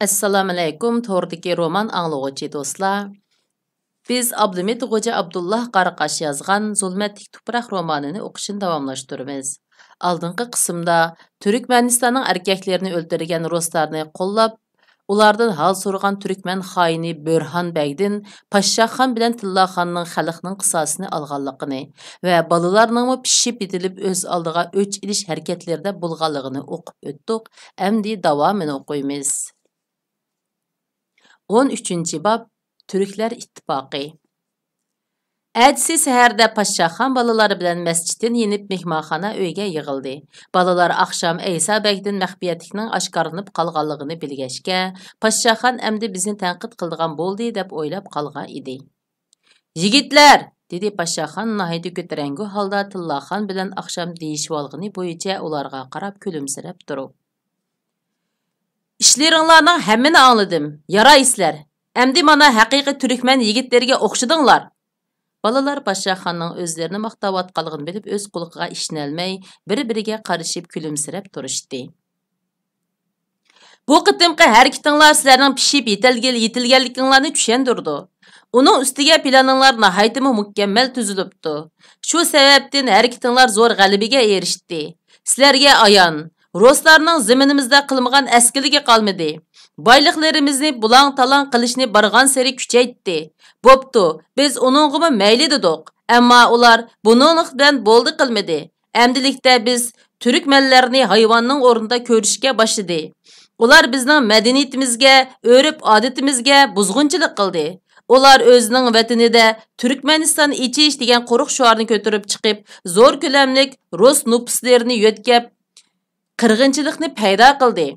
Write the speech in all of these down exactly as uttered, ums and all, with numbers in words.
ئەسسالامۇئەلەيكۇم، توردىكى رومان ئاڭلىغۇچى دوستلار. بىز ئابلىمىت غوجا ئابدۇللا قاراقاش يازغان زۇلمەتلىك تۇپراق رومانىنى ئوقۇشنى داۋاملاشتۇرىمىز. ئالدىنقى قىسىمدا تۈركمەنىستاننىڭ ئەركەكلىرىنى ئۆلتۈرگەن رۇسلارنى قوللاپ، ئۇلاردىن ھال سورىغان تۈركمەن خائىنى بۆرھان بەگدىن پاششاخان بىلەن تىللاخاننىڭ خەلقنىڭ قىساسىنى ئالغانلىقىنى ۋە بالىلارنىڭمۇ پىشىپ يېتىلىپ ئۆز ئالدىغا ئۆچ ئېلىش ھەرىكەتلىرىدە بولغانلىقىنى ئوقۇپ ئۆتتۇق. ئەمدى داۋامىنى ئوقۇيمىز. ئون ئۈچىنچى باب، تۈركلەر ئىتتىپاقى. ئەتىسى سەھەردە پاششاخان بالىلار بىلەن مەسچىتتىن يېنىپ مېھمانخانا ئۆيگە يىغىلدى. بالىلار ئاخشام ئەيسا بەگدىن مەخپىيەتلىكنىڭ ئاشكارىلىنىپ قالغانلىقىنى بىلگەچكە، پاششاخان ئەمدى بىزنى تەنقىد قىلىدىغان بولدى دەپ ئويلاپ قالغان ئىدى. يىگىتلەر! دېدى پاششاخان ناھايىتى كۆتۈرەڭگۈ ھالدا تىللاخان بىلەن ئاخشام دېيىشىۋالغىنى بويىچە ئۇلارغا قاراپ كۈلۈمسىرەپ تۇرۇپ. ئىشلىرىڭلارنىڭ ھەممىنى ئاڭلىدىم. يارايسىلەر. ئەمدى مانا ھەقىقىي تۈركمەن يىگىتلىرىگە ئوخشىدىڭلار. بالىلار پاششاخاننىڭ ئۆزلىرىنى ماختاۋاتقانلىقىنى بىلىپ، ئۆز قۇلىقىغا ئىشىنەلمەي، بىر-بىرىگە قارىشىپ كۈلۈمسىرەپ تۇرۇشتى. بۇ قېتىمقى ھەرىكىتىڭلار سىلەرنىڭ پىشىپ يېتەلگىلى-، يېتىلگەنلىكىڭلارنى چۈشەندۈرىدۇ. ئۇنىڭ ئۈستىگە پىلانىڭلار ناھايىتىمۇ مۇكەممەل تۈزۈلۈپتۇ. شۇ سەۋەبتىن ھەرىكىتىڭلار زور غەلىبىگە ئېرىشتى. سىلەرگە ئايان، رۇسلارنىڭ زېمىنىمىزدا قىلمىغان ئەسكىلىكى قالمىدى. بايلىقلىرىمىزنى بۇلاڭ-تالاڭ قىلىشنى بارغانسېرى كۈچەيتتى. بوپتۇ، بىز ئۇنىڭغىمۇ مەيلى دېدۇق. ئەمما ئۇلار بۇنىڭلىق بىلەن بولدى قىلمىدى. ئەمدىلىكتە بىز تۈركمەنلەرنى ھايۋاننىڭ ئورنىدا كۆرۈشكە باشلىدى. ئۇلار بىزنىڭ مەدەنىيىتىمىزگە، ئۆرپ-ئادىتىمىزگە بۇزغۇنچىلىق قىلدى. ئۇلار ئۆزىنىڭ ۋەتىنىدە تۈركمەنىستان ئېچىش دېگەن قۇرۇق شوئارنى كۆتۈرۈپ چىقىپ، زور كۆلەملىك رۇس نوپۇسلىرىنى يۆتكەپ، قىرغىنچىلىقنى پەيدا قىلدى.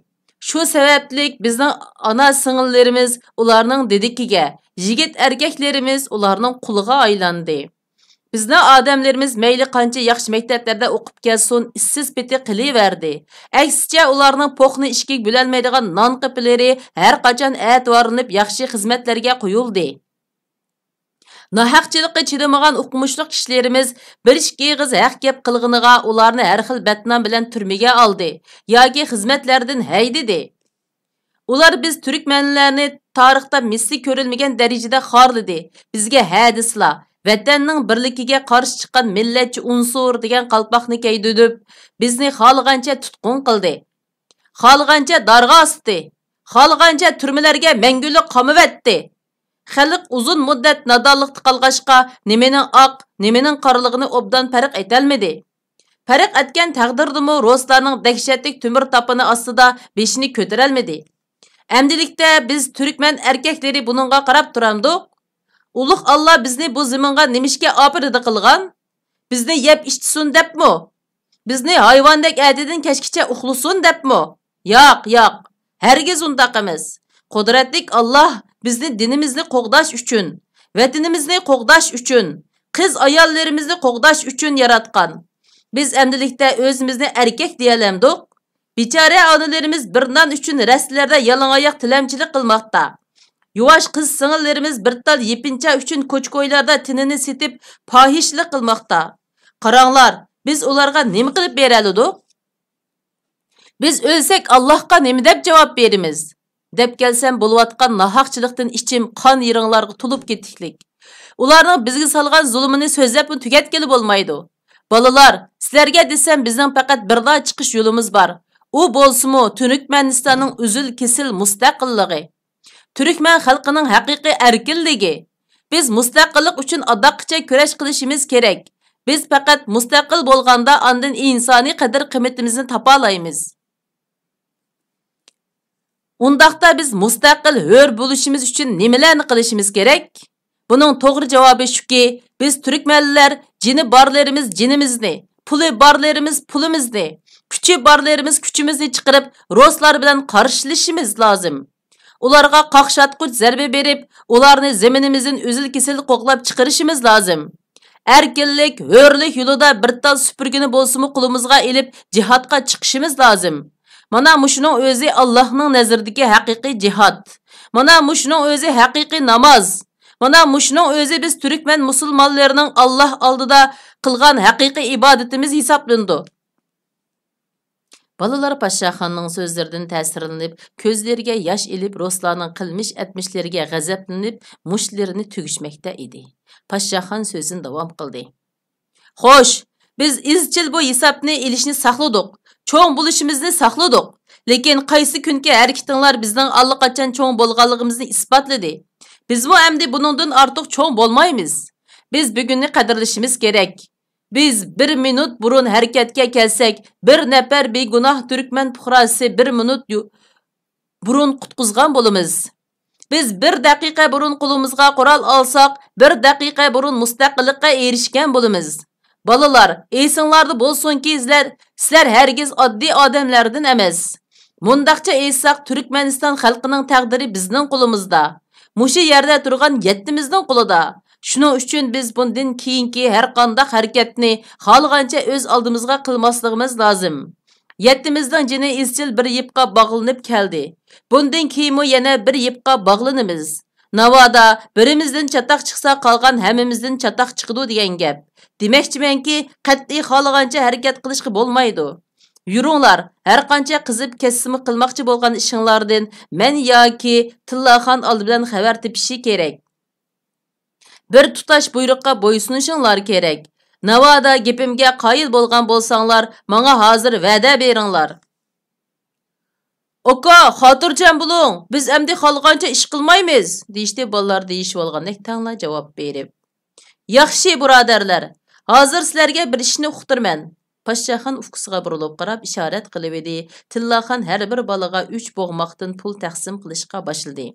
شۇ سەۋەبلىك بىزنىڭ ئانا سىڭىللىرىمىز ئۇلارنىڭ دېدىكىگە، يىگىت ئەركەكلىرىمىز ئۇلارنىڭ قۇلىغا ئايلاندى. بىزنىڭ ئادەملىرىمىز مەيلى قانچە ياخشى مەكتەپلەردە ئوقۇپ كەلسۇن، ئىسسىز پېتى قېلىۋەردى. ئەكسىچە، ئۇلارنىڭ پوقنى ئىككىگە بۆلەلمەيدىغان نان قېپىلىرى ھەر قاچان ئەتىۋارلىنىپ ياخشى خىزمەتلەرگە قويۇلدى. ناھەقچىلىققا چىدىمىغان ئوقۇمۇشلۇق كىشىلىرىمىز بىر ئىككى ئېغىز ھەق گەپ قىلغىنىغا ئۇلارنى ھەر خىل بەتنام بىلەن تۈرمىگە ئالدى ياكى خىزمەتلەردىن ھەيدىدى. ئۇلار بىز تۈركمەنلەرنى تارىختا مىسلى كۆرۈلمىگەن دەرىجىدە خارلىدى. بىزگە ھە دېسىلا، ۋەتەننىڭ بىرلىكىگە قارشى چىققان مىللەتچى ئۇنسۇر دېگەن قالپاقنى كىيدۈرۈپ، بىزنى خالىغانچە تۇتقۇن قىلدى. خالىغانچە دارغا ئاستى. خالىغانچە تۈرمىلەرگە مەڭگۈلۈك قامىۋەتتى. خەلق ئۇزۇن مۇددەت نادانلىقتا قالغاچقا، نېمىنىڭ ئاق، نېمىنىڭ قارىلىقىنى ئوبدان پەرق ئېتەلمىدى. پەرق ئەتكەن تەقدىردىمۇ رۇسلارنىڭ دەھشەتلىك تۆمۈر تاپىنى ئاستىدا بېشىنى كۆتۈرەلمىدى. ئەمدىلىكتە بىز تۈركمەن ئەركەكلىرى بۇنىڭغا قاراپ تۇرامدۇق؟ ئۇلۇغ ئاللا بىزنى بۇ زېمىنغا نېمىشقا ئاپىرىدۇ قىلغان؟ بىزنى يەپ ئىچسۇن دەپمۇ؟ بىزنى ھايۋاندەك ئەتىدىن كەچكىچە ئۇخلىسۇن دەپمۇ؟ ياق، ياق، ھەرگىز ئۇنداق ئەمەس. قۇدرەتلىك ئاللا بىزنى دىنىمىزنى قوغداش ئۈچۈن، ۋەتىنىمىزنى قوغداش ئۈچۈن، قىز-ئاياللىرىمىزنى قوغداش ئۈچۈن ياراتقان. بىز ئەمدىلىكتە ئۆزىمىزنى ئەركەك دېيەلەمدۇق؟ بىچارە ئانىلىرىمىز بىر نان ئۈچۈن رەستىلەردە يالىڭاياق تىلەمچىلىك قىلماقتا. يۇۋاش قىز سىڭىللىرىمىز بىر تال يېپىنچا ئۈچۈن كوچا-كويلاردا تېنىنى سېتىپ پاھىشىلىك قىلماقتا. قاراڭلار، بىز ئۇلارغا نېمە قىلىپ بېرەلىدۇق؟ بىز ئۆلسەك ئاللاھقا نېمە دەپ جاۋاب بېرىمىز؟ دەپ كەلسەم بولۇۋاتقان ناھەقچىلىقتىن ئىچىم قان يىرىڭلارغا تولۇپ كېتىكلىك. ئۇلارنىڭ بىزگە سالغان زۇلۇمىنى سۆزلەپمۇ تۈگەتكىلى بولمايدۇ. بالىلار، سىلەرگە دېسەم بىزنىڭ پەقەت بىرلا چىقىش يولىمىز بار. ئۇ بولسىمۇ تۈركمەنىستاننىڭ ئۈزۈل-كېسىل مۇستەقىللىقى. تۈركمەن خەلقىنىڭ ھەقىقىي ئەركىنلىكى. بىز مۇستەقىللىق ئۈچۈن ئاداققىچە كۈرەش قىلىشىمىز كېرەك. بىز پەقەت مۇستەقىل بولغاندا ئاندىن ئىنسانىي قەدىر-قىممىتىمىزنى تاپالايمىز. ئۇنداقتا بىز مۇستەقىل، ھۆر بولۇشىمىز ئۈچۈن نېمىلەرنى قىلىشىمىز كېرەك؟ بۇنىڭ توغرا جاۋابى شۇكى، بىز تۈركمەنلەر جېنى بارلىرىمىز جېنىمىزنى، پۇلى بارلىرىمىز پۇلىمىزنى، كۈچى بارلىرىمىز كۈچىمىزنى چىقىرىپ، رۇسلار بىلەن قارشىلىشىمىز لازىم. ئۇلارغا قاقشاتقۇچ زەربە بېرىپ، ئۇلارنى زېمىنىمىزدىن ئۈزۈل-كېسىل قوغلاپ چىقىرىشىمىز لازىم. ئەركىنلىك، ھۆرلۈك يولىدا بىر تال سۈپۈرگىنى بولسىمۇ قولىمىزغا ئېلىپ، جىھادقا چىقىشىمىز لازىم. مانا مۇشۇنىڭ ئۆزى ئاللاھنىڭ نەزىرىدىكى ھەقىقىي جىھاد. مانا مۇشۇنىڭ ئۆزى ھەقىقىي ناماز. مانا مۇشۇنىڭ ئۆزى بىز تۈركمەن مۇسۇلمانلىرىنىڭ ئاللاھ ئالدىدا قىلغان ھەقىقىي ئىبادىتىمىز ھېسابلىنىدۇ. بالىلار پاششاخاننىڭ سۆزلىرىدىن تەسىرلىنىپ، كۆزلىرىگە ياش ئېلىپ، رۇسلارنىڭ قىلمىش-ئەتمىشلىرىگە غەزەپلىنىپ، مۇشتلىرىنى تۈگۈشمەكتە ئىدى. پاششاخان سۆزىنى داۋام قىلدى. خوش، بىز ئىزچىل بۇ ھېسابنى ئېلىشنى ساقلىدۇق، چوڭ بولۇشىمىزنى ساقلىدۇق. لېكىن قايسى كۈنكى ھەرىكىتىڭلار بىزنىڭ ئاللىقاچان چوڭ بولغانلىقىمىزنى ئىسپاتلىدى. بىزمۇ ئەمدى بۇنىڭدىن ئارتۇق چوڭ بولمايمىز. بىز بۈگۈننى قەدىرلىشىمىز كېرەك. بىز بىر مىنۇت بۇرۇن ھەرىكەتكە كەلسەك، بىر نەپەر بىگۇناھ تۈركمەن پۇقراسى بىر مىنۇت يو-، بۇرۇن قۇتقۇزغان بولىمىز. بىز بىر دەقىقە بۇرۇن قولىمىزغا قورال ئالساق، بىر دەقىقە بۇرۇن مۇستەقىللىققا ئېرىشكەن بولىمىز. بالىلار، ئېسىڭلاردا بولسۇنكى، سىلەر، سىلەر ھەرگىز ئاددىي ئادەملەردىن ئەمەس. مۇنداقچە ئېيتساق، تۈركمەنىستان خەلقىنىڭ تەقدىرى بىزنىڭ قولىمىزدا. مۇشۇ يەردە تۇرغان يەتتىمىزنىڭ قولىدا. شۇنىڭ ئۈچۈن بىز بۇندىن كېيىنكى ھەر قانداق ھەرىكەتنى خالىغانچە ئۆز ئالدىمىزغا قىلماسلىقىمىز لازىم. يەتتىمىزنىڭ جېنى ئىزچىل بىر يىپقا باغلىنىپ كەلدى. بۇندىن كېيىنمۇ يەنە بىر يىپقا باغلىنىمىز. ناۋادا بىرىمىزدىن چاتاق چىقسا، قالغان ھەممىمىزدىن چاتاق چىقىدۇ دېگەن گەپ. دېمەكچىمەنكى، قەتئىي خالىغانچە ھەرىكەت قىلىشقا بولمايدۇ. يۈرۈڭلار، ھەرقانچە قىزىپ كەتسىمۇ، قىلماقچى بولغان ئىشىڭلاردىن مەن ياكى تىللاخان ئالدى بىلەن خەۋەر تېپىشى كېرەك. بىر تۇتاش بۇيرۇققا بويسۇنۇشۇڭلار كېرەك. ناۋادا گېپىمگە قايىل بولغان بولساڭلار، ماڭا ھازىر ۋەدە بېرىڭلار. ئاكا، خاتىرجەم بولۇڭ، بىز ئەمدى خالىغانچە ئىش قىلمايمىز، دېيىشتى بالىلار دېيىشىۋالغاندەك تەڭلا جاۋاب بېرىپ. ياخشى، بۇرادەرلەر، ھازىر سىلەرگە بىر ئىشنى ئۇقتۇرىمەن. پاششاخان ئۇكىسىغا بۇرۇلۇپ قاراپ ئىشارەت قىلىۋىدى. تىللاخان ھەر بىر بالىغا ئۈچ بوغماقتىن پۇل تەقسىم قىلىشقا باشلىدى.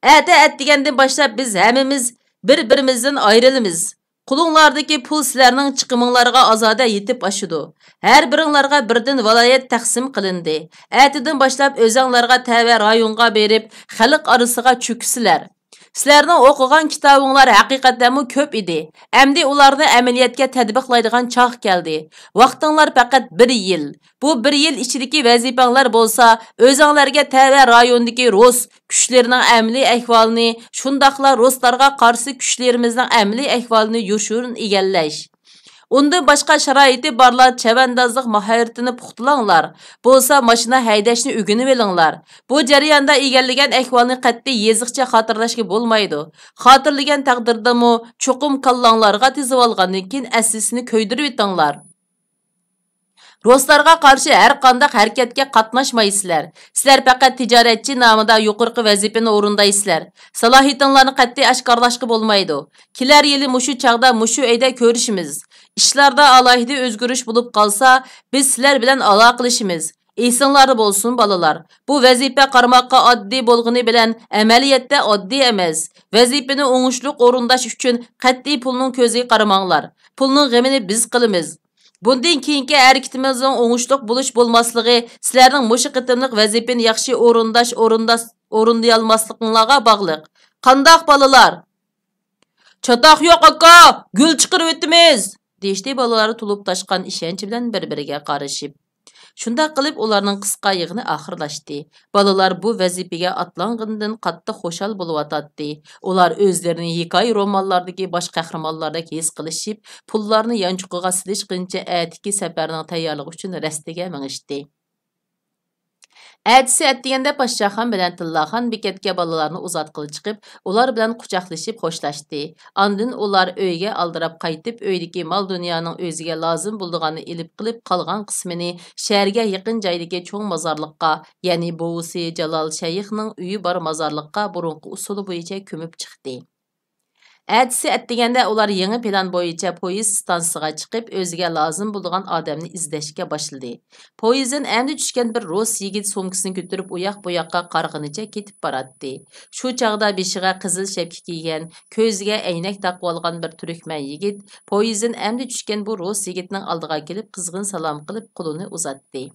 ئەتە ئەتىگەندىن باشلاپ بىز ھەممىمىز بىر-بىرىمىزدىن ئايرىلىمىز. قولۇڭلاردىكى پۇل سىلەرنىڭ چىقىمىڭلارغا ئازادە يېتىپ ئاشىدۇ. ھەر بىرىڭلارغا بىردىن ۋىلايەت تەقسىم قىلىندى. ئەتىدىن باشلاپ ئۆزەڭلارغا تەۋە رايونغا بېرىپ، خەلق ئارىسىغا چۆكىسىلەر. سىلەرنىڭ ئوقۇغان كىتابىڭلار ھەقىقەتەنمۇ كۆپ ئىدى. ئەمدى ئۇلارنى ئەمەلىيەتكە تەتبىقلايدىغان چاغ كەلدى. ۋاقتىڭلار پەقەت بىر يىل. بۇ بىر يىل ئىچىدىكى ۋەزىپەڭلار بولسا، ئۆزەڭلارگە تەۋە رايوندىكى رۇس كۈچلىرىنىڭ ئەمەلىي ئەھۋالىنى، شۇنداقلا رۇسلارغا قارشى كۈچلىرىمىزنىڭ ئەمەلىي ئەھۋالىنى يوشۇرۇن ئىگىلەش. ئۇندىن باشقا شارائىتى بارلار چەۋەندازلىق ماھارىتىنى پۇختىلاڭلار. بولسا ماشىنا ھەيدەشنى ئۆگىنىۋېلىڭلار. بۇ جەرياندا ئىگىلىگەن ئەھۋالنى قەتئىي يېزىقچە خاتىرىلەشكە بولمايدۇ. خاتىرىلىگەن تەقدىردىمۇ چوقۇم كاللاڭلارغا تىزىۋالغاندىن كېيىن ئەسلىسىنى كۆيدۈرۈۋېتىڭلار. رۇسلارغا قارشى ھەر قانداق ھەرىكەتكە قاتناشمايسىلەر. سىلەر پەقەت تىجارەتچى نامىدا يۇقىرىقى ۋەزىپىنى ئورۇندايسىلەر. سالاھىيىتىڭلارنى قەتئىي ئاشكارىلاشقا بولمايدۇ. كېلەر يىلى مۇشۇ چاغدا مۇشۇ ئۆيدە كۆرۈشىمىز. ئىشلاردا ئالاھىدە ئۆزگىرىش بولۇپ قالسا، بىز سىلەر بىلەن ئالاقىلىشىمىز. ئېسىڭلاردا بولسۇن، بالىلار، بۇ ۋەزىپە قارىماققا ئاددىي بولغىنى بىلەن ئەمەلىيەتتە ئاددىي ئەمەس. ۋەزىپىنى ئوڭۇشلۇق ئورۇنداش ئۈچۈن قەتئىي پۇلنىڭ كۆزىگە قارىماڭلار. پۇلنىڭ غېمىنى بىز قىلىمىز. بۇندىن كېيىنكى ھەرىكىتىمىزنىڭ ئوڭۇشلۇق بولۇش بولماسلىقى سىلەرنىڭ مۇشۇ قېتىملىق ۋەزىپىنى ياخشى ئورۇنداش، ئورۇنداش، ئورۇندىيالماسلىقىڭلارغا باغلىق. قانداق، بالىلار؟ چاتاق يوق، ئاكا، گۈل چىقىرىۋېتىمىز! دېيىشتى بالىلار تولۇپ تاشقان ئىشەنچ بىلەن بىر-بىرىگە قارىشىپ. شۇنداق قىلىپ، ئۇلارنىڭ قىسقا يىغىنى ئاخىرلاشتى. بالىلار بۇ ۋەزىپىگە ئاتلانغىنىدىن قاتتىق خۇشال بولۇۋاتاتتى. ئۇلار ئۆزلىرىنى ھېكايە رومانلاردىكى باش قەھرىمانلاردەك ھېس قىلىشىپ، پۇللارنى يانچۇقىغا سېلىشقىنىچە ئەتىكى سەپەرنىڭ تەييارلىقى ئۈچۈن رەستىگە مېڭىشتى. ئەتىسى ئەتىگەندە پاششاخان بىلەن تىللاخان بېكەتكە بالىلارنى ئۇزاتقىلى چىقىپ، ئۇلار بىلەن قۇچاقلىشىپ خوشلاشتى. ئاندىن ئۇلار ئۆيگە ئالدىراپ قايتىپ، ئۆيدىكى مال-دۇنيانىڭ ئۆزىگە لازىم بولىدىغاننى ئېلىپ قېلىپ، قالغان قىسمىنى شەھەرگە يېقىن جايدىكى چوڭ مازارلىققا، يەنى بوۋىسى جالال شەيخنىڭ ئۆيى بار مازارلىققا بۇرۇنقى ئۇسۇلى بويىچە كۆمۈپ چىقتى. ئەتىسى ئەتىگەندە ئۇلار يېڭى پىلان بويىچە پويىز ئىستانسىسىغا چىقىپ، ئۆزىگە لازىم بولىدىغان ئادەمنى ئىزدەشكە باشلىدى. پويىزدىن ئەمدى چۈشكەن بىر رۇس يىگىت سومكىسىنى كۆتۈرۈپ، ئۇياق-بۇياققا قارىغىنىچە كېتىپ باراتتى. شۇ چاغدا بېشىغا قىزىل شەپكە كىيگەن، كۆزىگە ئەينەك تاقىۋالغان بىر تۈركمەن يىگىت پويىزدىن ئەمدى چۈشكەن بۇ رۇس يىگىتنىڭ ئالدىغا كېلىپ، قىزغىن سالام قىلىپ، قولىنى ئۇزاتتى.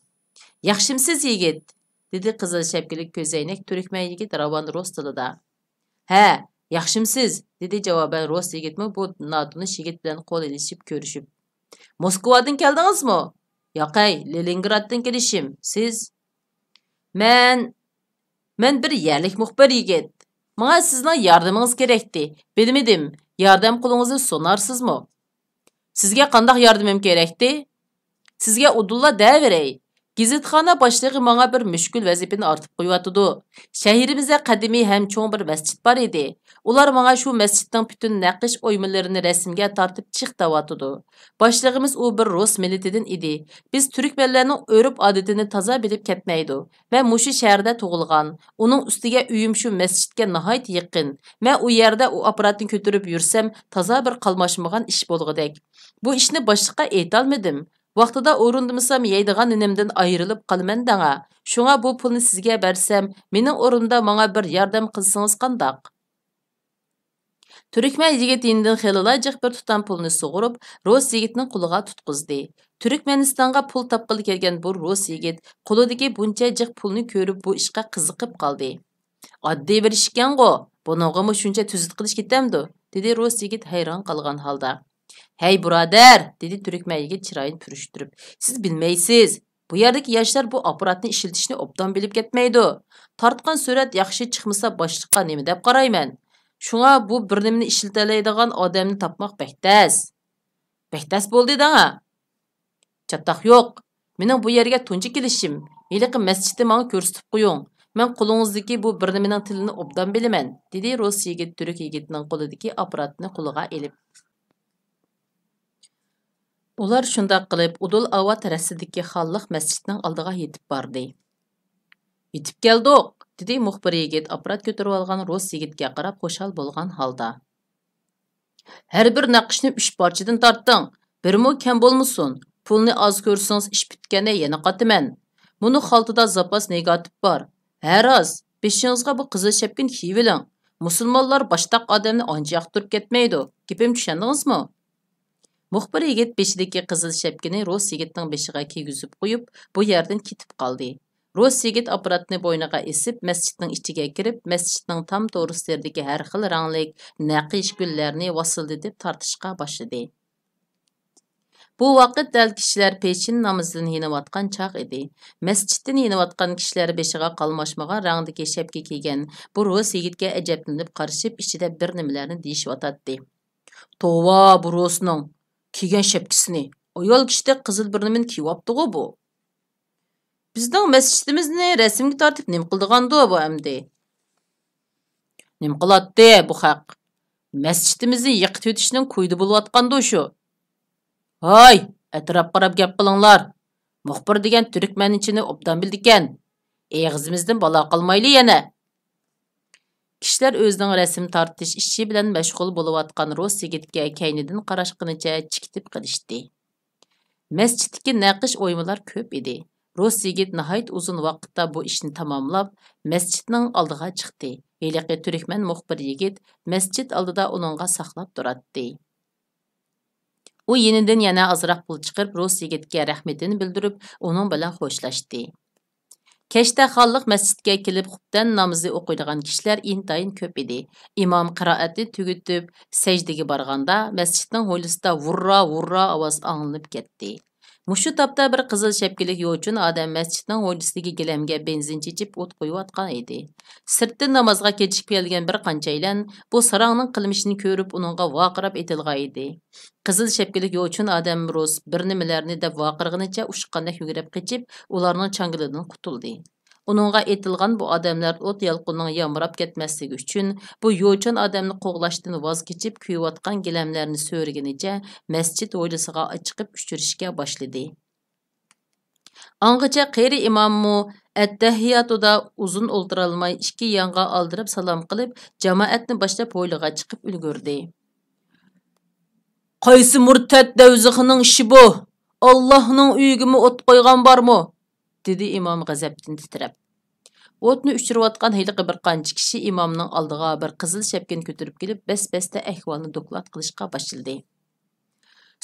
«ياخشىمسىز، يىگىت؟» دېدى قىزىل شەپكىلىك كۆزەينەك تۈركمەن يىگىت راۋان رۇس تىلىدا. «ھە، ياخشىمسىز؟» دېدى جاۋابەن رۇس يىگىتمۇ بۇ ناتونۇش يىگىت بىلەن قول ئېلىشىپ كۆرۈشۈپ. «موسكۋادىن كەلدىڭىزمۇ؟» «ياقەي، لېنىنگرادتىن كېلىشىم. سىز؟» «مەن، مەن بىر يەرلىك مۇخبىر يىگىت. ماڭا سىزنىڭ ياردىمىڭىز كېرەكتى. بىلمىدىم، ياردەم قولىڭىزنى سۇنارسىزمۇ؟» «سىزگە قانداق ياردىمىم كېرەكتى؟» «سىزگە ئۇدۇللا دەۋېرەي. گېزىتخانا باشلىقى ماڭا بىر مۈشكۈل ۋەزىپىنى ئارتىپ قويۇۋاتىدۇ. شەھىرىمىزدە قەدىمىي ھەم چوڭ بىر مەسچىت بار ئىدى. ئۇلار ماڭا شۇ مەسچىتنىڭ پۈتۈن نەقىش ئويمىلىرىنى رەسىمگە تارتىپ چىق دەۋاتىدۇ. باشلىقىمىز ئۇ بىر رۇس مىللىتىدىن ئىدى. بىز تۈركمەنلەرنىڭ ئۆرپ-ئادىتىنى تازا بىلىپ كەتمەيدۇ. مەن مۇشۇ شەھەردە تۇغۇلغان. ئۇنىڭ ئۈستىگە ئۆيۈم شۇ مەسچىتكە ناھايىتى يېقىن. مەن ئۇ يەردە ئۇ ئاپپاراتنى كۆتۈرۈپ يۈرسەم، تازا بىر قالماشمىغان ئىش بولغۇدەك. بۇ ئىشنى باشلىققا ئېيتالمىدىم. ۋاقتىدا ئورۇندىمىسام، يەيدىغان نېنىمدىن ئايرىلىپ قالىمەن دەڭا. شۇڭا بۇ پۇلنى سىزگە بەرسەم، مېنىڭ ئورنۇمدا ماڭا بىر ياردەم قىلسىڭىز قانداق؟ تۈركمەن يىگىت يېنىدىن خېلىلا جىق بىر تۇتام پۇلنى سۇغۇرۇپ، رۇس يىگىتنىڭ قولىغا تۇتقۇزدى. تۈركمەنىستانغا پۇل تاپقىلى كەلگەن بۇ رۇس يىگىت قولىدىكى بۇنچە جىق پۇلنى كۆرۈپ، بۇ ئىشقا قىزىقىپ قالدى. «ئاددىي بىر ئىشكەنغۇ، بۇنىڭغىمۇ شۇنچە تۈزۈت قىلىش كېتەمدۇ؟» دېدى رۇس يىگىت ھەيران قالغان ھالدا. «ھەي، بۇرادەر!» دېدى تۈركمەن يىگىت چىرايىنى پۈرۈشتۈرۈپ. «سىز بىلمەيسىز. بۇ يەردىكى ياشلار بۇ ئاپپاراتنى ئىشلىتىشنى ئوبدان بىلىپ كەتمەيدۇ. تارتقان سۈرەت ياخشى چىقمىسا، باشلىققا نېمە دەپ قارايمەن؟ شۇڭا بۇ بىر نېمىنى ئىشلىتەلەيدىغان ئادەمنى تاپماق بەك تەس.» «بەك تەس بولدى دەڭا.» «چاتاق يوق. مېنىڭ بۇ يەرگە تۇنجى كېلىشىم. ھېلىقى مەسچىتنى ماڭا كۆرسىتىپ قويۇڭ. مەن قولىڭىزدىكى بۇ بىر نېمىنىڭ تىلىنى ئوبدان بىلىمەن،» دېدى رۇس يىگىت تۈرك يىگىتىنىڭ قولىدىكى ئاپپاراتنى قولىغا ئېلىپ. ئۇلار شۇنداق قىلىپ، ئۇدۇل ئاۋات رەستىدىكى خانلىق مەسچىتنىڭ ئالدىغا يېتىپ باردى. «يېتىپ كەلدۇق!» دېدى مۇخبىر يىگىت ئاپپارات كۆتۈرۈۋالغان رۇس يىگىتكە قاراپ خۇشال بولغان ھالدا. «ھەر بىر نەقىشنى ئۈچ پارچىدىن تارتىڭ، بىرمۇ كەم بولمىسۇن. پۇلنى ئاز كۆرسىڭىز، ئىش پۈتكەندە يەنە قاتىمەن. مۇنۇ خالتىدا زاپاس نېگاتىپ بار. ھە راست، بېشىڭىزغا بۇ قىزىل شەپكىنى كىيىۋېلىڭ. مۇسۇلمانلار باشتاق ئادەمنى ئانچە ياقتۇرۇپ كەتمەيدۇ. گېپىمنى چۈشەندىڭىزمۇ؟» مۇخبىر يىگىت بېشىدىكى قىزىل شەپكىنى رۇس يىگىتنىڭ بېشىغا كىيگۈزۈپ قويۇپ، بۇ يەردىن كېتىپ قالدى. رۇس يىگىت ئاپپاراتنى بوينىغا ئېسىپ، مەسچىتنىڭ ئىچىگە كىرىپ، مەسچىتنىڭ تام تورۇسلىرىدىكى ھەر خىل رەڭلىك نەقىش گۈللەرنى ۋاسىلدىتىپ تارتىشقا باشلىدى. بۇ ۋاقىت دەل كىشىلەر پېشىن نامىزىدىن يېنىۋاتقان چاغ ئىدى. مەسچىتتىن يېنىۋاتقان كىشىلەر بېشىغا قالماشمىغان رەڭدىكى شەپكە كىيگەن بۇ رۇس يىگىتكە ئەجەبلىنىپ قارىشىپ، ئىچىدە بىر نېمىلەرنى دېيىشىۋاتاتتى. «توۋا، بۇ رۇسنىڭ كىيگەن شەپكىسىنى! ئايال كىشىدەك قىزىل بىر نېمىنى كىيىۋاپتىغۇ بۇ!» «بىزنىڭ مەسچىتىمىزنى رەسىمگە تارتىپ نېمە قىلىدىغاندۇ بۇ ئەمدى؟» «نېمە قىلاتتى بۇ خەق؟ مەسچىتىمىزنى يىقىتىۋېتىشنىڭ كويىدا بولۇۋاتقاندۇ شۇ.» «ھاي، ئەتراپقا قاراپ گەپ قىلىڭلار. مۇخبىر دېگەن تۈركمەنچىنى ئوبدان بىلىدىكەن. ئېغىزىمىزدىن بالا قالمايلى يەنە.» كىشىلەر ئۆزىنىڭ رەسىم تارتىش ئىشى بىلەن مەشغۇل بولۇۋاتقان رۇس يىگىتكە كەينىدىن قاراشقىنىچە چىكىتىپ قېلىشتى. مەسچىتتىكى نەقىش ئويمىلار كۆپ ئىدى. رۇس يىگىت ناھايىتى ئۇزۇن ۋاقىتتا بۇ ئىشنى تاماملاپ، مەسچىتنىڭ ئالدىغا چىقتى. ھېلىقى تۈركمەن مۇخبىر يىگىت مەسچىت ئالدىدا ئۇنىڭغا ساقلاپ تۇراتتى. ئۇ يېنىدىن يەنە ئازراق پۇل چىقىرىپ، رۇس يىگىتكە رەھمىتىنى بىلدۈرۈپ، ئۇنىڭ بىلەن خوشلاشتى. كەچتە خانلىق مەسچىتكە كېلىپ، خۇپتەن نامىزى ئوقۇيدىغان كىشىلەر ئىنتايىن كۆپ ئىدى. ئىمام قىرائەتنى تۈگىتىپ، سەجدىگە بارغاندا، مەسچىتنىڭ ھويلىسىدا ۋۇررا، ۋۇررا ئاۋاز ئاڭلىنىپ كەتتى. مۇشۇ تاپتا بىر قىزىل شەپكىلىك يوچۇن ئادەم مەسچىتنىڭ ھويلىسىدىكى گىلەمگە بېنزىن چېچىپ ئوت قويۇۋاتقان ئىدى. سىرتتىن نامازغا كېچىكىپ كەلگەن بىر قانچەيلەن بۇ ساراڭنىڭ قىلمىشىنى كۆرۈپ، ئۇنىڭغا ۋارقىراپ ئېتىلغان ئىدى. قىزىل شەپكىلىك يوچۇن ئادەم رۇس بىر نېمىلەرنى دەپ ۋارقىرىغىنىچە ئۇچقاندەك يۈگۈرۈپ قېچىپ، ئۇلارنىڭ چاڭگىلىدىن قۇتۇلدى. ئۇنىڭغا ئېتىلغان بۇ ئادەملەر ئوت يالقۇنىنىڭ يامراپ كەتمەسلىكى ئۈچۈن، بۇ يوچان ئادەمنى قوغلاشتىن ۋاز كېچىپ، كۆيۈۋاتقان گىلەملەرنى سۆرىگىنىچە مەسچىت ھويلىسىغا ئىچىقىپ ئۇچرىشىشكە باشلىدى. ئاڭغىچە قېرى ئىماممۇ ئەتتەھىياتۇدا ئۇزۇن ئولتۇرالماي، ئىككى يانغا ئالدىراپ سالام قىلىپ، جامائەتنى باشلاپ ھويلىغا چىقىپ ئۈلگۈردى. «قايسى مۇرتەت دەۋزىخىنىڭ ئىشى بۇ؟ ئاللاھنىڭ ئۆيىگىمۇ ئوت قويغان بارمۇ؟» دېدى ئىمام غەزەپتىن تىترەپ. ئوتنى ئۆچۈرۈۋاتقان ھېلىقى بىر قانچە كىشى ئىمامنىڭ ئالدىغا بىر قىزىل شەپكىنى كۆتۈرۈپ كېلىپ، بەس-بەستە ئەھۋالنى دوكلات قىلىشقا باشلىدى.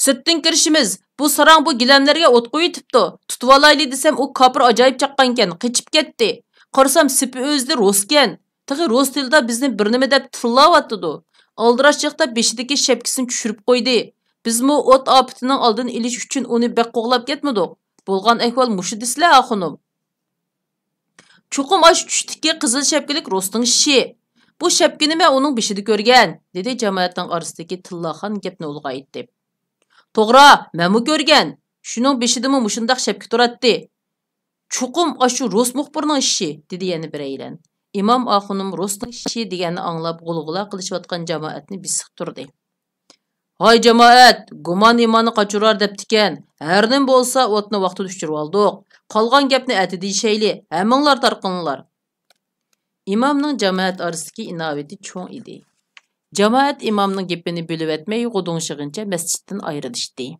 «سىرتتىن كىرىشىمىز، بۇ ساراڭ بۇ گىلەملەرگە ئوت قويۇۋېتىپتۇ. تۇتۇۋالايلى دېسەم، ئۇ كاپىر ئاجايىپ چاققانكەن، قېچىپ كەتتى. قارىسام، سېپى ئۆزىدە رۇسكەن. تېخى رۇس تىلىدا بىزنى بىر نېمە دەپ تىللاۋاتىدۇ. ئالدىراش چاغدا بېشىدىكى شەپكىسىنى چۈشۈرۈپ قويدى. بىزمۇ ئوت ئاپىتىنىڭ ئالدىنى ئېلىش ئۈچۈن ئۇنى بەك قوغلاپ كەتمىدۇق. بولغان ئەھۋال مۇشۇ دېسىلە، ئاخۇنۇم.» «چوقۇم ئاشۇ چۈشتىكى قىزىل شەپكىلىك رۇسنىڭ ئىشى. بۇ شەپكىنى مەن ئۇنىڭ بېشىدا كۆرگەن»، دېدى جامائەتنىڭ ئارىسىدىكى تىللاخان گەپنى ئۇلغايتىپ. «توغرا، مەنمۇ كۆرگەن. شۇنىڭ بېشىدىمۇ مۇشۇنداق شەپكە تۇراتتى. چوقۇم ئاشۇ رۇس مۇخبىرنىڭ ئىشى، دېدى يەنە بىرەيلەن. ئىمام ئاخۇنۇم رۇسنىڭ ئىشى دېگەننى ئاڭلاپ، غۇلغۇلا قىلىشىۋاتقان جامائەتنى بېسىق تۇردى. ھاي جامائەت، گۇمان ئىماننى قاچۇرار دەپتىكەن، ھەر نېمە بولسا ئوتنى ۋاقتىدا ئۆچۈرۈۋالدۇق. قالغان گەپنى ئەتە دېيىشەيلى، ھەممىڭلار تارقىلىڭلار. ئىمامنىڭ جامائەت ئارىسىدىكى ئىناۋىتى چوڭ ئىدى. جامائەت ئىمامنىڭ گېپىنى بۆلۈۋەتمەي، غۇدۇڭشىغىنىچە مەسچىتتىن ئايرىلىشتى.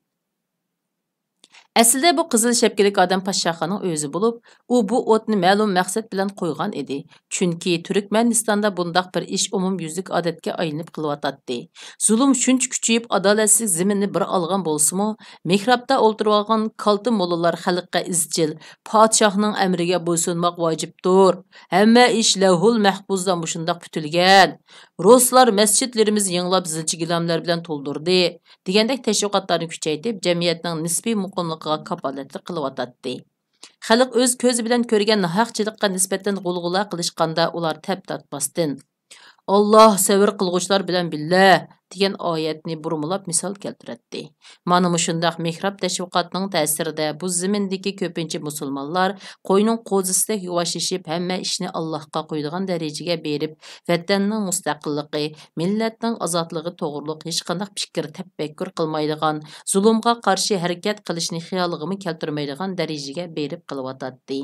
ئەسلىدە بۇ قىزىل شەپكىلىك ئادەم پاشاخاننىڭ ئۆزى بولۇپ، ئۇ بۇ ئوتنى مەلۇم مەقسەت بىلەن قويغان ئىدى. چۈنكى تۈركمەنىستاندا بۇنداق بىر ئىش ئومۇميۈزلۈك ئادەتكە ئايلىنىپ قېلىۋاتاتتى. زۇلۇم شۇنچە كۈچىيىپ، ئادالەتسىز زېمىننى بىر ئالغان بولسىمۇ، مېھرابتا ئولتۇرۇۋالغان كالتە موللىلار خەلققە ئىزچىل، پادىشاھنىڭ ئەمرىگە بويسۇنماق ۋاجىپتۇر، ھەممە ئىش لەۋھۇل مەھپۇزدا مۇشۇنداق پۈتۈلگەن، رۇسلار مەسچىتلىرىمىزنى يېڭىلاپ زىلچە گىلەملەر بىلەن تولدۇردى، دېگەندەك تەشۋىقاتلارنى كۈچەيتىپ، جەمئىيەتنىڭ نىسپىي مۇقىملىقىغا كاپالەتلىك قىلىۋاتاتتى. خەلق ئۆز كۆزى بىلەن كۆرگەن ناھەقچىلىققا نىسبەتەن غۇلغۇلا قىلىشقاندا، ئۇلار تەپ تارتماستىن، «ئاللاھ سەۋر قىلغۇچىلار بىلەن بىللە» دېگەن ئايەتنى بۇرمىلاپ مىسال كەلتۈرەتتى. مانا مۇشۇنداق مېھراب تەشۋىقاتنىڭ تەسىرىدە بۇ زېمىندىكى كۆپىنچە مۇسۇلمانلار قوينىڭ قوزىسىدەك يۇۋاشلىشىپ، ھەممە ئىشنى ئاللاھقا قويىدىغان دەرىجىگە بېرىپ، ۋەتەننىڭ مۇستەقىللىقى، مىللەتنىڭ ئازادلىقى توغرۇلۇق ھېچقانداق پىكىر، تەپەككۇر قىلمايدىغان، زۇلۇمغا قارشى ھەرىكەت قىلىشنى خىيالىغىمۇ كەلتۈرمەيدىغان دەرىجىگە بېرىپ قېلىۋاتاتتى.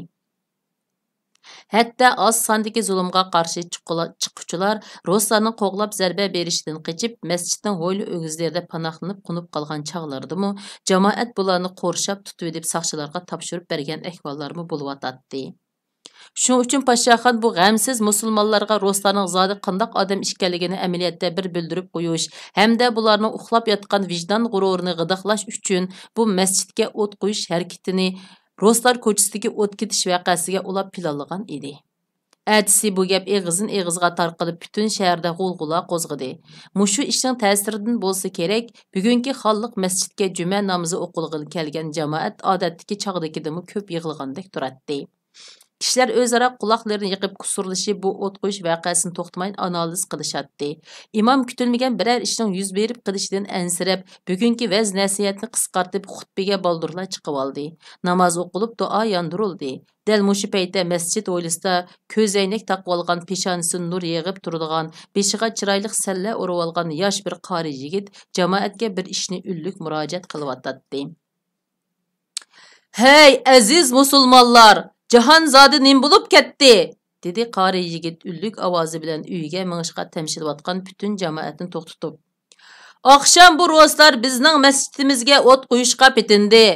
ھەتتا ئاز ساندىكى زۇلۇمغا قارشى چىققۇلا-، چىققۇچىلار رۇسلارنىڭ قوغلاپ زەربە بېرىشىدىن قېچىپ، مەسچىتنىڭ ھويلا ئۆگزىلىرىدە پاناھلىنىپ قونۇپ قالغان چاغلىرىدىمۇ، جامائەت بۇلارنى قورشاپ تۇتۇۋېلىپ، ساقچىلارغا تاپشۇرۇپ بەرگەن ئەھۋاللارمۇ بولۇۋاتاتتى. شۇنىڭ ئۈچۈن پاشاخان بۇ غەمسىز مۇسۇلمانلارغا رۇسلارنىڭ زادى قانداق ئادەم ئىكەنلىكىنى ئەمەلىيەتتە بىر بىلدۈرۈپ قويۇش ھەمدە بۇلارنىڭ ئۇخلاپ ياتقان ۋىجدان غۇرۇرىنى غىدىقلاش ئۈچۈن بۇ مەسچىتكە ئوت قويۇش ھەرىكىتىنى، رۇسلار كوچىسىدىكى ئوت كېتىش ۋەقەسىگە ئۇلاپ پىلانلىغان ئىدى. ئەتىسى بۇ گەپ ئېغىزدىن ئېغىزغا تارقىلىپ، پۈتۈن شەھەردە غۇلغۇلا قوزغىدى. مۇشۇ ئىشنىڭ تەسىرىدىن بولسا كېرەك، بۈگۈنكى خانلىق مەسچىتكە جۈمە نامىزى ئوقۇلغىلى كەلگەن جامائەت ئادەتتىكى چاغدىكىدىنمۇ كۆپ يىغىلغاندەك تۇراتتى. كىشىلەر ئۆزئارا قۇلاقلىرىنى يېقىپ كۇسۇرلىشىپ، بۇ ئوت قويۇش ۋەقەسىنى توختىماي ئانالىز قىلىشاتتى. ئىمام كۈتۈلمىگەن بىرەر ئىشنىڭ يۈز بېرىپ قېلىشىدىن ئەنسىرەپ، بۈگۈنكى ۋەز-نەسىھەتنى قىسقارتىپ، خۇتبىگە بالدۇرلا چىقىۋالدى. ناماز ئوقۇلۇپ، دۇئا ياندۇرۇلدى. دەل مۇشۇ پەيتتە مەسچىت ھويلىسىدا كۆزەينەك تاقىۋالغان، پېشانىسىدىن نۇر يېغىپ تۇرىدىغان، بېشىغا چىرايلىق سەللە ئورىۋالغان ياش بىر قارى يىگىت جامائەتكە بىر ئىشنى ئۈنلۈك مۇراجىئەت قىلىۋاتاتتى. «ھەي، ئەزىز مۇسۇلمانلار، جاھان زادى نېمە بولۇپ كەتتى؟» دېدى قارى يىگىت ئۈنلۈك ئاۋازى بىلەن ئۆيىگە مېڭىشقا تەمشىلىۋاتقان پۈتۈن جامائەتنى توختىتىپ. «ئاخشام بۇ رۇسلار بىزنىڭ مەسچىتىمىزگە ئوت قويۇشقا پېتىندى.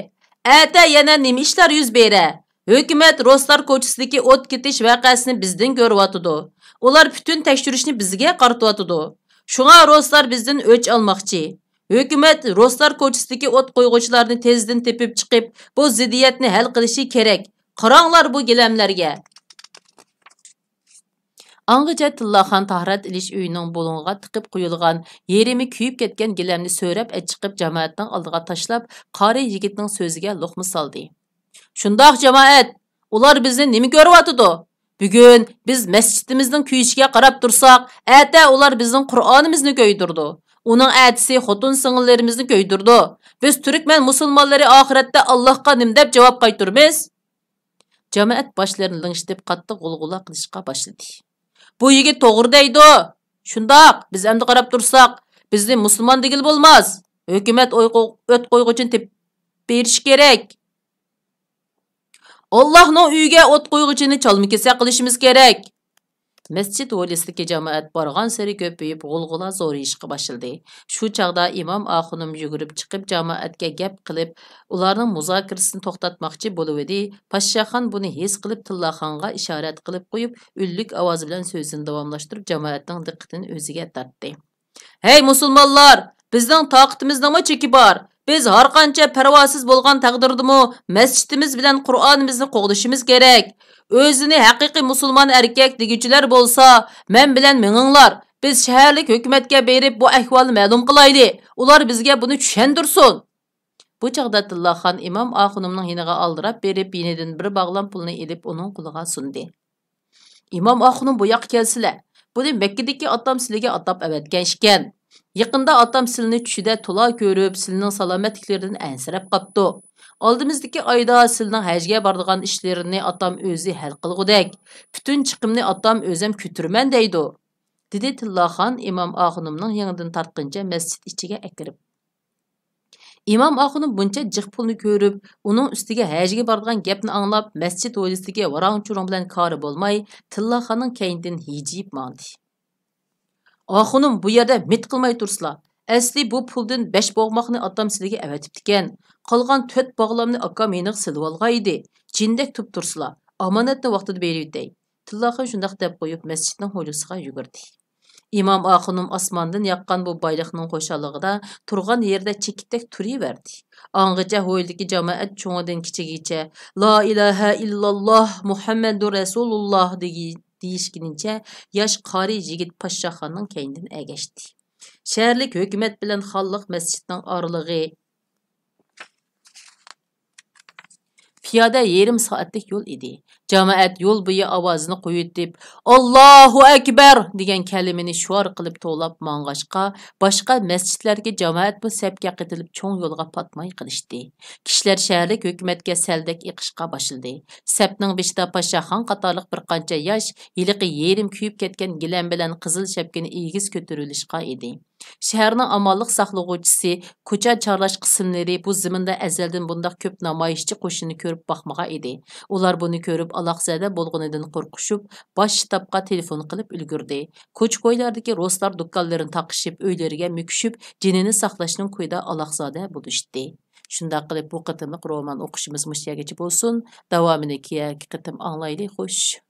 ئەتە يەنە نېمە ئىشلار يۈز بېرە؟ ھۆكۈمەت رۇسلار كوچىسىدىكى ئوت كېتىش ۋەقەسىنى بىزدىن كۆرۈۋاتىدۇ. ئۇلار پۈتۈن تەكشۈرۈشنى بىزگە قارىتىۋاتىدۇ. شۇڭا رۇسلار بىزدىن ئۆچ ئالماقچى. ھۆكۈمەت رۇسلار كوچىسىدىكى ئوت قويغۇچىلارنى تېزدىن تېپىپ چىقىپ، بۇ زىددىيەتنى ھەل قىلىشى كېرەك. قاراڭلار بۇ گىلەملەرگە.» ئاڭغىچە تىللاخان تاھارەت ئېلىش ئۆيىنىڭ بۇلۇڭىغا تىقىپ قويۇلغان يېرىمى كۆيۈپ كەتكەن گىلەمنى سۆرەپ ئەچىقىپ، جامائەتنىڭ ئالدىغا تاشلاپ، قارى يىگىتنىڭ سۆزىگە لوقما سالدى. «شۇنداق، جامائەت، ئۇلار بىزنى نېمە كۆرۈۋاتىدۇ؟ بۈگۈن بىز مەسچىتىمىزنىڭ كۆيۈشىگە قاراپ تۇرساق، ئەتە ئۇلار بىزنىڭ قۇرئانىمىزنى كۆيدۈرىدۇ. ئۇنىڭ ئەتىسى خوتۇن سىڭىللىرىمىزنى كۆيدۈرىدۇ. بىز تۈركمەن مۇسۇلمانلىرى ئاخىرەتتە ئاللاھقا نېمە دەپ جاۋاب قايتۇرىمىز؟» جامائەت باشلىرىنى لىڭشىتىپ، قاتتىق غۇلغۇلا قىلىشقا باشلىدى. «بۇ يىگىت توغرا دەيدۇ. شۇنداق، بىز ئەمدى قاراپ تۇرساق، بىزنى مۇسۇلمان دېگىلى بولماس. ھۆكۈمەت ئوي-، ئوت قويغۇچىنى تېپىپ بېرىشى كېرەك. ئاللاھنىڭ ئۆيىگە ئوت قويغۇچىنى چالما-كېسەك قىلىشىمىز كېرەك.» مەسچىت ھويلىسىدىكى جامائەت بارغانسېرى كۆپىيىپ، غۇلغۇلا زورىيىشقا باشلىدى. شۇ چاغدا ئىمام ئاخۇنۇم يۈگۈرۈپ چىقىپ، جامائەتكە گەپ قىلىپ، ئۇلارنىڭ مۇزاكىرىسىنى توختاتماقچى بولۇۋىدى. پاششاخان بۇنى ھېس قىلىپ، تىللاخانغا ئىشارەت قىلىپ قويۇپ، ئۈنلۈك ئاۋازى بىلەن سۆزىنى داۋاملاشتۇرۇپ، جامائەتنىڭ دىققىتىنى ئۆزىگە تارتتى. «ھەي مۇسۇلمانلار، بىزنىڭ تاقىتىمىزنىڭمۇ چېكى بار. بىز ھەرقانچە پەرۋاسىز بولغان تەقدىردىمۇ، مەسچىتىمىز بىلەن قۇرئانىمىزنى قوغدىشىمىز كېرەك. ئۆزىنى ھەقىقىي مۇسۇلمان ئەركەك دېگۈچىلەر بولسا، مەن بىلەن مېڭىڭلار. بىز شەھەرلىك ھۆكۈمەتكە بېرىپ، بۇ ئەھۋالنى مەلۇم قىلايلى. ئۇلار بىزگە بۇنى چۈشەندۈرسۇن.» بۇ چاغدا تىللاخان ئىمام ئاخۇنۇمنىڭ يېنىغا ئالدىراپ بېرىپ، يېنىدىن بىر باغلام پۇلنى ئېلىپ، ئۇنىڭ قولىغا سۇندى. «ئىمام ئاخۇنۇم، بۇ ياققا كەلسىلە. بۇنى مەككىدىكى ئاتام سىلىگە ئاتاپ ئەۋەتكەن ئىكەن. يېقىندا ئاتام سىلىنى چۈشىدە تولا كۆرۈپ، سىلىنىڭ سالامەتلىكلىرىدىن ئەنسىرەپ قاپتۇ. ئالدىمىزدىكى ئايدا سىلىنىڭ ھەجگە بارىدىغان ئىشلىرىنى ئاتام ئۆزى ھەل قىلغۇدەك، پۈتۈن چىقىمنى ئاتام ئۆزەم كۆتۈرىمەن دەيدۇ، دېدى تىللاخان ئىمام ئاخۇنۇمنىڭ يېڭىدىن تارتقىنىچە مەسچىت ئىچىگە ئەكىرىپ. ئىمام ئاخۇنۇم بۇنچە جىق پۇلنى كۆرۈپ، ئۇنىڭ ئۈستىگە ھەجگە بارىدىغان گەپنى ئاڭلاپ، مەسچىت ھويلىسىدىكى ۋاراڭ-چۇرۇڭ بىلەن كارى بولماي، تىللاخاننىڭ كەينىدىن ھىجىيىپ ماڭدى. ئاخۇنۇم، بۇ يەردە مىت قىلماي تۇرسىلا. ئەسلى بۇ پۇلدىن بەش بوغماقنى ئاتام سىلىگە ئەۋەتىپتىكەن. قالغان تۆت باغلامنى ئاكام يېنىغا سېلىۋالغان ئىدى. جىندەك تۇرۇپ تۇرسىلا. ئامانەتنى ۋاقتىدا بېرىۋېتەي. تىللاخان شۇنداق دەپ قويۇپ، مەسچىتنىڭ ھويلىسىغا يۈگۈردى. ئىمام ئاخۇنۇم ئاسماندىن ياغقان بۇ بايلىقنىڭ خۇشاللىقىدا تۇرغان يېرىدە چېكىتتەك تۇرۇۋەردى. ئاڭغىچە ھويلىدىكى جامائەت چوڭىدىن كىچىكىگىچە، «لا ئىلاھە ئىللاللاھ، مۇھەممەدۇر رەسۇلۇللاھ» دېگى-، دېيىشكىنىچە ياش قارى يىگىت پاششاخاننىڭ كەينىدىن ئەگەشتى. شەھەرلىك ھۆكۈمەت بىلەن خانلىق مەسچىتنىڭ ئارىلىقى پىيادە يېرىم سائەتلىك يول ئىدى. جامائەت يول بويى ئاۋازىنى قويۇۋېتىپ، «ئاللاھۇ ئەكبەر!» دېگەن كەلىمىنى شوئار قىلىپ توۋلاپ ماڭغاچقا، باشقا مەسچىتلەرگە جامائەتمۇ سەپكە قېتىلىپ چوڭ يولغا پاتماي قېلىشتى. كىشىلەر شەھەرلىك ھۆكۈمەتكە سەلدەك ئېقىشقا باشلىدى. سەپنىڭ بېشىدا پاشاخان قاتارلىق بىر قانچە ياش ھېلىقى يېرىم كۆيۈپ كەتكەن گىلەم بىلەن قىزىل شەپكىنى ئېگىز كۆتۈرۈۋېلىشقا ئىدى. شەھەرنىڭ ئامانلىق ساقلىغۇچىسى، كوچا چارلاش قىسىملىرى بۇ زېمىندا ئەزەلدىن بۇنداق كۆپ نامايىشچى قوشۇننى كۆرۈپ باقمىغان ئىدى. ئۇلار بۇنى كۆرۈپ ئالاقزادە بولغىنىدىن قورقۇشۇپ، باش شتابقا تېلېفون قىلىپ ئۈلگۈردى. كوچا-كويلاردىكى رۇسلار دۇكانلىرىنى تاقىشىپ، ئۆيلىرىگە مۆكۈشۈپ، جېنىنى ساقلاشنىڭ كويىدا ئالاقزادە بولۇشتى. شۇنداق قىلىپ، بۇ قېتىملىق رومان ئوقۇشىمىز مۇشۇ يەرگىچە بولسۇن. داۋامىنى كېيىنكى قېتىم ئاڭلايلى. خوش.